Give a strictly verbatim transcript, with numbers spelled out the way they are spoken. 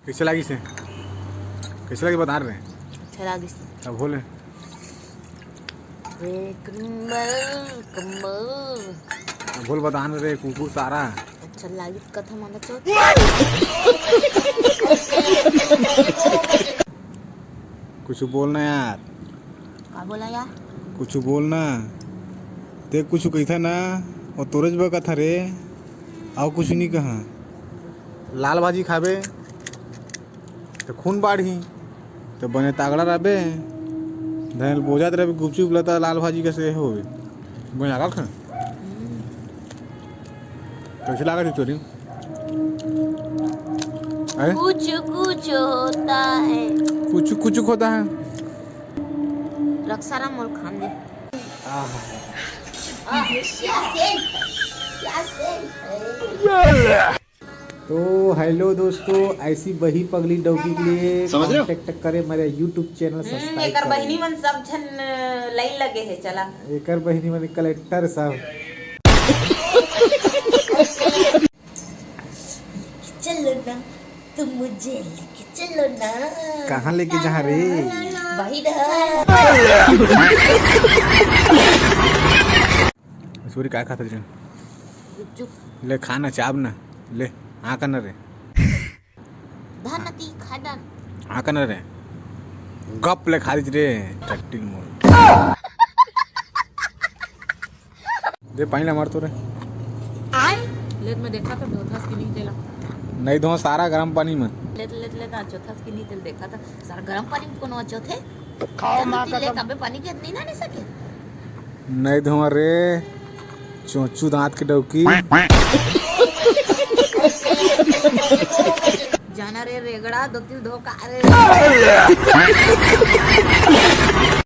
कइसे लागिस हे? कइसे लागिस बता रे? अच्छा लागिस। अब बोले। रे कम्बल, कम्बल। अब बोल बता न रे कुकुर सारा। अच्छा लागिस कथा माना चोत। कुछ बोल ना यार। का बोला यार? कुछ बोल ना। ते कुछ कहिथा ना, वो तोरेच बर कथा रे। अउ कुछ नहीं कहा। लाल भाजी खाबे त खून बाढ़ही, त बने तागड़ा रहबे। धैल बोजात रहबे गुपचुप लता लाल भाजी कसे होवे। बने आगा खा। कइसे लागत हे चोरी? अरे? कुछ कुछ होता है। कुछ कुछ होता है। रक्षा राम मोल खान दे। आहा। तो हेलो दोस्तों, ऐसी बही पगली डौकी के लिए समझ रहे हो? कॉन्टैक्ट करें मेरे यूट्यूब चैनल हम्म, सब्सक्राइब एकर करें। बहिनी मन सब झन लाइन लगे हे, चला। एकर बहिनी मन कलेक्टर सब। चलो ना, तुम मुझे लेके चलो ना। कहाँ लेके जा रे? वही ना। सूरी काय खात रे? गुपचुप। ले खा ना, चाब ना। ले, हाँ करना रे। धन ती खा डर। हाँ करना रे। गप ले खा दीजिए रे, टट्टी मोर। दे पानी ला मार तो रे। आय। लेत में देखा तो धोथस कि नहीं तेला। नहीं धो सारा गरम पानी में। लेत, लेत, लेत आ चोथस कि नहीं तेल देखा था। सारा गरम पानी में कोनो चोथे? खाओ माँ कसम। अबे पानी के नहीं ना नहीं सके। नहीं धो रे। चोचू दांत के डौकी। जाना रे रेगड़ा, दो तिल धोखा रे।